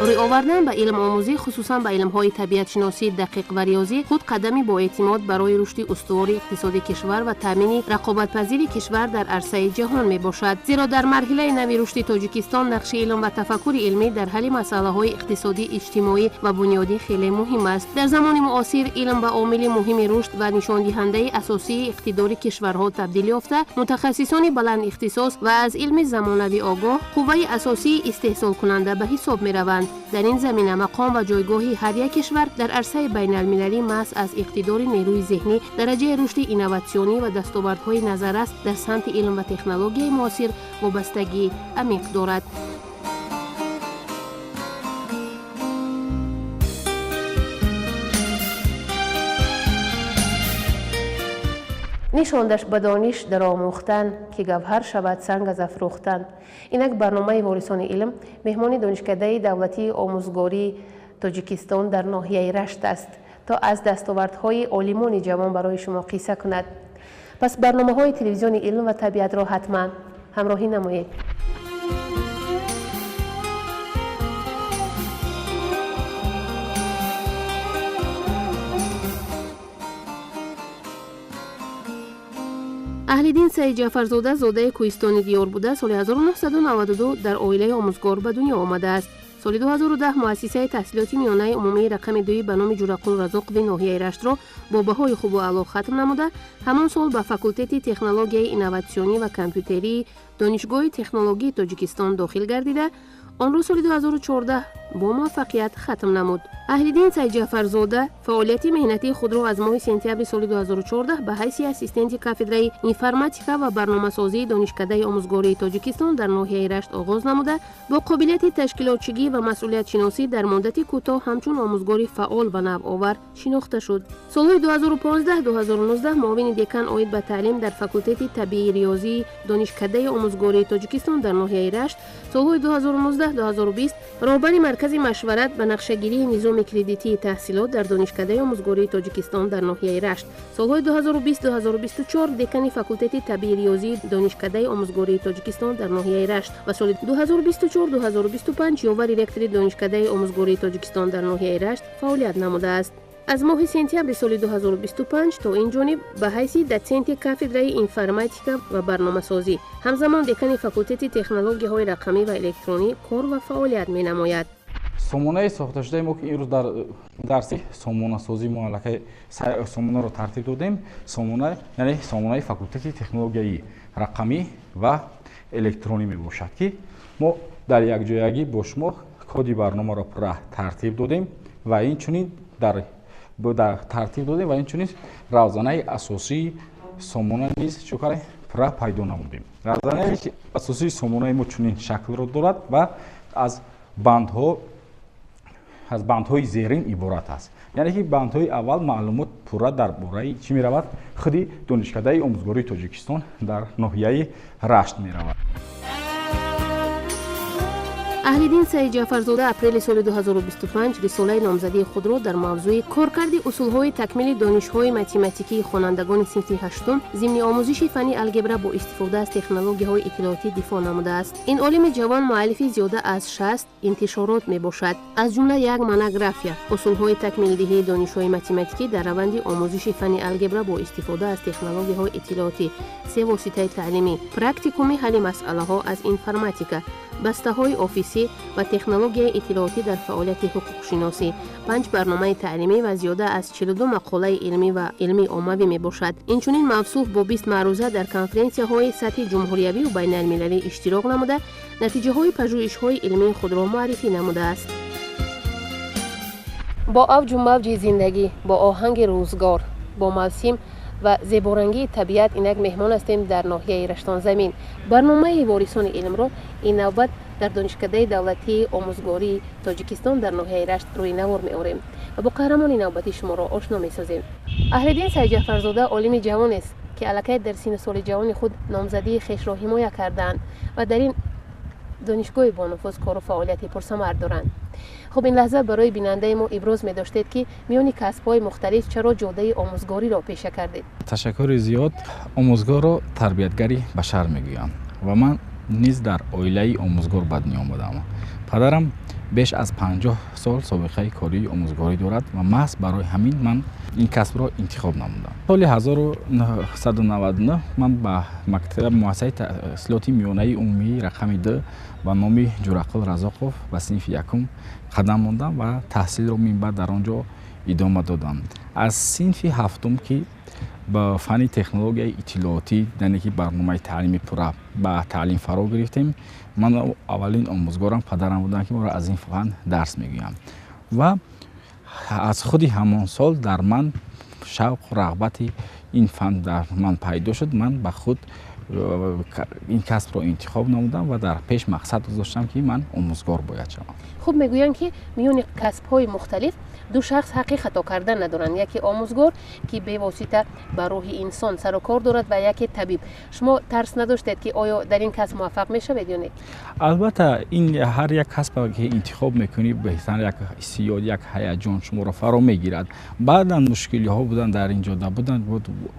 Рӯй овардан ба илмомӯзӣ, хусусан ба илмҳои табиатшиносӣ, дақиқ ва риёзӣ, худ қадами боэътимод барои рушди устувори иқтисоди кишвар ва таъмини рақобатпазири кишвар дар арсаи ҷаҳон мебошад. Зеро дар марҳилаи нави рушди Тоҷикистон нақши илм ва тафаккури илмӣ дар ҳалли масъалаҳои иқтисодӣ, иҷтимоӣ ва бунёдӣ хеле муҳим аст. Дар замони муосир илм ба омили муҳими рушд ва нишондиҳандаи асосии иқтидори кишварҳо табдил ёфта, мутахассисони баландихтисос ва аз илми замонавӣ огоҳ қувваи асосии истеҳсолкунанда ба ҳисоб мераванд. Дар ин замина мақом ва ҷойгоҳи ҳар як кишвар дар арсаи байналмилалӣ маҳз аз иқтидори нерӯи зеҳнӣ, дараҷаи рушди инноватсионӣ ва дастовардҳои назаррас дар самти илм ва технологияи муосир вобастагии амиқ дорад. Нишондаш ба дониш дар омӯхтан, ки гавҳар шавад санг аз афрӯхтан. Инак барномаи Ворисони илм меҳмони Донишкадаи давлатии омӯзгории Тоҷикистон дар ноҳияи Рашт аст, то аз дастовардҳои олимони ҷавон барои шумо қисса кунад. Пас барномаҳои телевизиони илм ва табиатро ҳатман ҳамроҳӣ намоед. Аҳлиддин Саидҷаъфарзода зодаи кӯҳистони диёр буда, соли 1992 дар оилаи омӯзгор ба дунё омадааст. Соли 2010 муассисаи таҳсилоти миёнаи умумии рақами дуи ба номи Ҷурақул Разоқови ноҳияи Раштро бо баҳои хубу аъло хатм намуда, ҳамон сол ба факултети технологияи инноватсионӣ ва компютерии Донишгоҳи технологии Тоҷикистон дохил гардида, онро соли 2014 бо муваффақият хатм намуд. Аҳлиддин Саидҷаъфарзода фаъолияти меҳнатии худро аз моҳи сентябри соли 2014 ба ҳайси ассистенти кафедраи информатика ва барномасозии Донишкадаи омӯзгории Тоҷикистон дар ноҳияи Рашт оғоз намуда, бо қобилияти ташкилотчигӣ ва масъулиятшиносӣ дар муддати кӯтоҳ ҳамчун омӯзгори фаъол ва навовар шинохта шуд. Солҳои 2015-2019 муовини декан оид ба таълим дар факултети табиии риёзии Донишкадаи омӯзгории Тоҷикистон дар ноҳияи Рашт, солҳои 2019-2020 роҳбари маркази машварат ба нақшагирии низоми кредитии таҳсилот дар Донишкадаи омӯзгории Тоҷикистон дар ноҳияи Рашт, солҳои 2020-2024 декани факултети табиии риёзии Донишкадаи омӯзгории Тоҷикистон дар ноҳияи Рашт ва соли 2024-2025 ёвари ректори Донишкадаи омӯзгории Тоҷикистон дар ноҳияи Рашт фаъолият намудааст. Аз моҳи сентябри соли 2025 то ин ҷониб ба ҳайси дотсенти кафедраи информатика ва барномасозӣ, ҳамзамон декани факултети технологияҳои рақамӣ ва электронӣ кор ва фаъолият менамояд. Сомонаи сохташудаи мо, ки имрӯз дар дарси сомонасозӣ мо аллакай сомонаро тартиб додем, сомона яъне сомонаи факултети технологияи рақамӣ ва электронӣ мебошад, ки мо дар якҷоягӣ бо шумо коди барномаро пурра тартиб додем ва инчунин дар тартиб додем ва инчунин равзанаи асосии сомона низ чӣ кардем, пурра пайдо намудем. Равзанаи асосии сомонаи мо чунин шаклро дорад ва аз бандҳои зерин иборат аст. Яъне ки бандҳои аввал маълумот пурра дар бораи чӣ меравад? Худи Донишкадаи омӯзгории Тоҷикистон дар ноҳияи Рашт меравад. Аҳлиддин Саидҷаъфарзода апрели соли 2025 рисолаи номзадии худро дар мавзӯи коркарди усулҳои такмили донишҳои математикии хонандагони синфи ҳаштум зимни омӯзиши фанни алгебра бо истифода аз технологияҳои иттилоотӣ дифоъ намудааст. Ин олими ҷавон муаллифи зиёда аз 60 интишорот мебошад, аз ҷумла як монография усулҳои такмилдиҳии донишҳои математикӣ дар раванди омӯзиши фанни алгебра бо истифода аз технологияҳои иттилоотӣ, се воситаи таълимӣ, практикуми ҳалли масъалаҳо аз информатика, бастаҳои офисӣ ва технологияи иттилоотӣ дар фаъолияти ҳуқуқшиносӣ, 5 барномаи таълимӣ ва зиёда аз 42 мақолаи илмӣ ва илмии оммавӣ мебошад. Инчунин мавсуф бо 20 маъруза дар конференсияҳои сатҳи ҷумҳуриявию байналмилалӣ иштирок намуда, натиҷаҳои пажӯҳишҳои илмии худро муаррифӣ намудааст. Бо авҷу мавҷи зиндагӣ, бо оҳанги рӯзгор, бо мавсим ва зеборангии табиат инак меҳмон ҳастем дар ноҳияи Раштонзамин. Барномаи Ворисони илмро ин навбат дар Донишкадаи давлатии омӯзгории Тоҷикистон дар ноҳияи Рашт рӯи навор меорем ва бо қаҳрамони навбатӣ шуморо ошно месозем. Аҳлиддин Саидҷаъфарзода олими ҷавонест, ки аллакай дар синну соли ҷавони худ номзадии хешро ҳимоя кардаанд ва дар ин донишгоҳи бонуфуз кору фаъолияти пурсамар доранд. Хуб, ин лаҳза барои бинандаи мо иброз медоштед, ки миёни касбҳои мухталиф чаро ҷодаи омӯзгориро пеша кардед? Ташаккури зиёд. Омӯзгорро тарбиятгари башар мегӯянд ва ман низ дар оилаи омӯзгор ба дунё омадам. Падарам Беш аз 50 сол собиқаи кории омӯзгорӣ дорад ва маҳз барои ҳамин ман ин касбро интихоб намудам. Соли 1999 ман ба мактаб муассисаи таҳсилоти миёнаи умумии рақами 2 ба номи Ҷурақул Разоқов ба синфи якум қадам мондам ва таҳсилро минбаъд дар он ҷо идома додам. Аз синфи ҳафтум, ки ба фанни технологияи иттилоотӣ, яъне ки барномаи таълими пурра ба таълим фаро гирифтем, ман аввалин омӯзгорам падарам будам, ки моро аз ин фан дарс мегӯям. Ва аз худи ҳамон сол дар ман шавқу рағбати ин фан дар ман пайдо шуд. Ман ба худ ин касбро интихоб намудам ва дар пеш мақсад гузоштам, ки ман омӯзгор бояд шавам. Хуб, мегӯянд, ки миёни касбҳои мухталиф ду шахс ҳаққи хато кардан надоранд: яке омӯзгор, ки бевосита ба рӯҳи инсон сару кор дорад, ва яке табиб. Шумо тарс надоштед, ки оё дар ин касб муваффақ мешавед ё не? Албатта, ин ҳар як касбе ки интихоб мекунӣ, беҳтар як ҳиссиёт, як ҳаяҷон шуморо фаро мегирад. Баъдан мушкилиҳо буданд дар ин ҷода, буданд,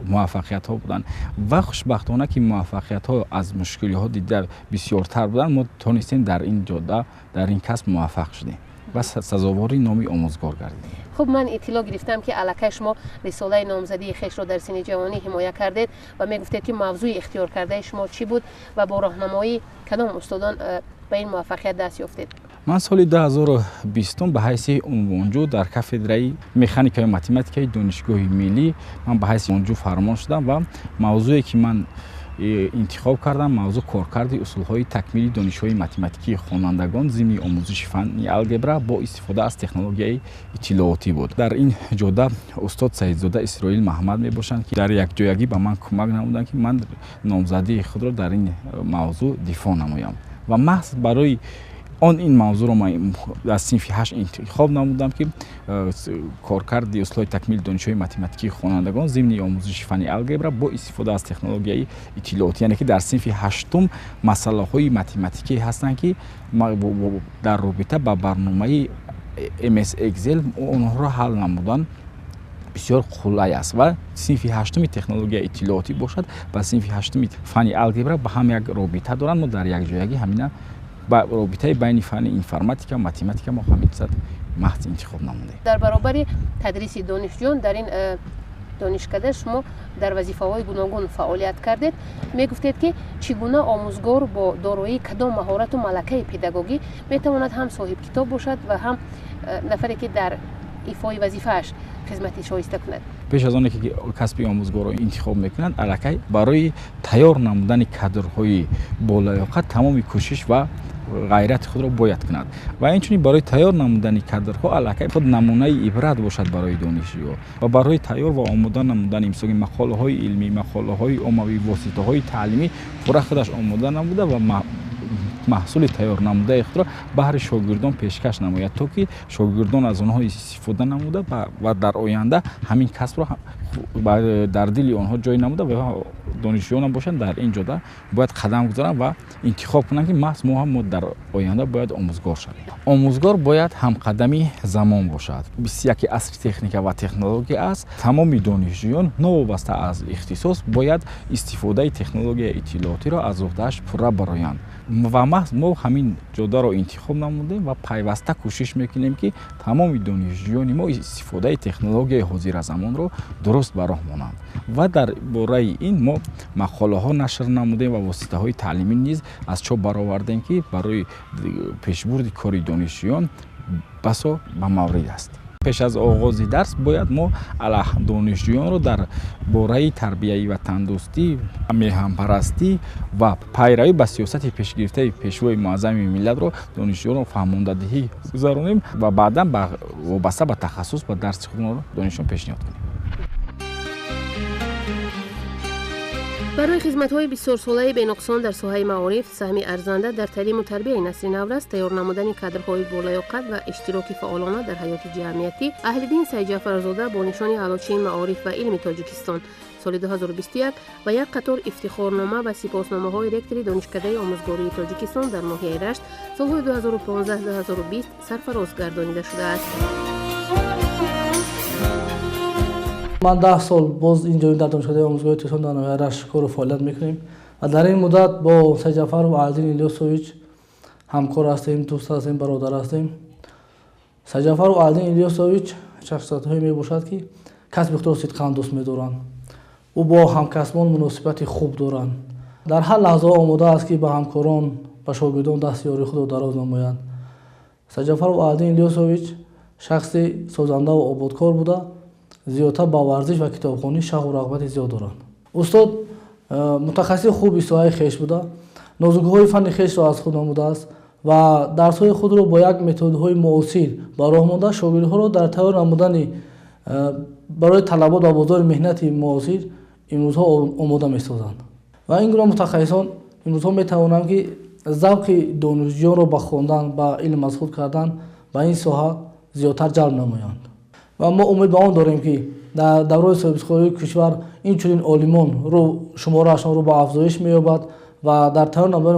муваффақиятҳо буданд ва хушбахтона, ки муваффақиятҳо аз мушкилиҳо дида бисёртар буданд, мо тонистем дар ин ҷода, дар ин касб муваффақ шудем ва сазовори номи омӯзгор гардидем. Хуб, ман иттилоъ гирифтам, ки аллакай шумо рисолаи номзадии хешро дар синни ҷавонӣ ҳимоя кардед ва мегуфтед, ки мавзӯи ихтиёркардаи шумо чӣ буд ва бо роҳнамоии кадом устодон ба ин муваффақият даст ёфтед? Ман соли 2020 ба ҳайси унвонҷӯ дар кафедраи механикаю математикаи Донишгоҳи миллӣ ман ба ҳайси унвонҷӯ фармон шудам ва мавзӯе, ки ман интихоб кардам, мавзӯъ коркарди усулҳои такмили донишҳои математикии хонандагон зимни омӯзиши фанни алгебра бо истифода аз технологияи иттилоотӣ буд. Дар ин ҷода устод Саидзода Исроил Маҳмад мебошанд, ки дар якҷоягӣ ба ман кӯмак намуданд, ки ман номзадии худро дар ин мавзӯъ дифоъ намоям. Ва маҳз барои он ин мавзӯъро ман аз синфи ҳашт интихоб намудам, ки коркарди усулҳои такмили донишҳои математикии хонандагон зимни омӯзиши фанни алгебра бо истифода аз технологияи иттилоотӣ, яъне ки дар синфи ҳаштум масъалаҳои математикӣ ҳастанд, ки дар робита ба барномаи MS Excel онҳоро ҳал намудан бисёр қулай аст. Ва синфи ҳаштуми технологияи иттилоотӣ бошад, ба синфи ҳаштуми фанни алгебра ба ҳам як робита доранд. Мо дар якҷоягӣ ҳамина ба робитаи байни фанни информатика ва математика мо ҳамин чиза маҳз интихоб намудем. Дар баробари тадриси донишҷӯён дар ин донишкада шумо дар вазифаҳои гуногун фаъолият кардед. Мегуфтед, ки чӣ гуна омӯзгор бо дороии кадом маҳорату малакаи педагогӣ метавонад ҳам соҳибкитоб бошад ва ҳам нафаре, ки дар ифои вазифааш хизмати шоиста кунад? Пеш аз оне ки касби омӯзгорро интихоб мекунанд, аллакай барои тайёр намудани кадрҳои болаёқат тамоми кӯшиш ва ғайрати худро бояд кунад ва инчунин барои тайёр намудани кадрҳо аллакай худ намунаи ибрат бошад барои донишҷӯ ва барои тайёр ва омода намудани, мисоли, мақолаҳои илмӣ, мақолаҳои оммавӣ, воситаҳои таълимӣ пурра худаш омода намуда ва маҳсули тайёр намудаи худро баҳри шогирдон пешкаш намояд, то ки шогирдон аз онҳо истифода намуда ва дар оянда ҳамин касбро дар дили онҳо ҷой намуда ва донишҷӯёнам бошанд, дар ин ҷода бояд қадам гузоранд ва интихоб кунанд, ки маҳз мо ҳам дар оянда бояд омӯзгор шавем. Омӯзгор бояд ҳамқадами замон бошад. 21-и асри техника ва технология аст. Тамоми донишҷӯён новобаста аз ихтисос бояд истифодаи технологияи иттилоотиро аз уҳдааш пурра бароянд ва маҳз мо ҳамин ҷодаро интихоб намудем ва пайваста кӯшиш мекунем, ки тамоми донишҷӯёни мо истифодаи технологияи ҳозиразамонро дуруст ба роҳ монанд. Ва дар бораи ин мо мақолаҳо нашр намудем ва воситаҳои таълимӣ низ аз чоп баровардем, ки барои пешбурди кори донишҷӯён басо ба маврид аст. Пеш аз оғози дарс бояд мо донишҷӯёнро дар бораи тарбияи ватандӯстӣ, меҳанпарастӣ ва пайравӣ ба сиёсати пешгирифтаи Пешвои муаззами миллатро донишҷӯёнро фаҳмондадиҳӣ гузаронем ва баъдан вобаста ба тахассус ба дарси худро донишҷӯён пешниҳод кунем. Барои хизматҳои бисёрсолаи беноқсон дар соҳаи маориф, саҳми арзанда дар таълиму тарбияи насли наврас, тайёр намудани кадрҳои болаёқат ва иштироки фаъолона дар ҳаёти ҷамъиятӣ Аҳлиддин Сайдҷафарзода бо нишони Аълочии маориф ва илми Тоҷикистон соли 2021 ва як қатор ифтихорнома ва сипосномаҳои ректори Донишкадаи омӯзгории Тоҷикистон дар ноҳияи Рашт солҳои 2015-2020 сарфароз гардонида шудааст. Ман 10 сол боз ин ҷо дар Донишкадаи омӯзгории Тоҷикистон дар ноҳияи Рашт кору фаъолият мекунем ва дар ин муддат бо Сайдҷафаров Аҳлиддин Илёсович ҳамкор ҳастем, дӯст ҳастем, бародар ҳастем. Саҷафаров Алдин Илёсович шахсиятҳое мебошад, ки касби худро сидқан дӯст медоранд. Ӯ бо ҳамкасбон муносибати хуб доранд, дар ҳар лаҳзаҳо омода аст, ки ба ҳамкорон, ба шогирдон дасти ёрии худро дароз намояд. Саҷафаров Алдин Илёсович шахси созандаву ободкор буда, зиёдтар ба варзиш ва китобхонӣ шавқу рағбати зиёд доранд. Устод мутахассиси хуби соҳаи хеш буда, нозукиҳои фанни хешро аз худ намудааст ва дарсҳои худро бо як методҳои муосир ба роҳ монда, шогирдҳоро дар тайёр намудани барои талабот ба бозори меҳнати муосир имрӯзҳо омода месозанд. Ва ин гуна мутахассисон имрӯзҳо метавонанд, ки завқи донишҷӯёнро ба хондан, ба илм аз худ кардан, ба ин соҳа зиёдтар ҷалб намоянд. Ва мо умед ба он дорем, ки дар давраи соҳибистиқлолии кишвар инчунин олимон шумораашон рӯ ба афзоиш меёбад ва дар тайёр намудани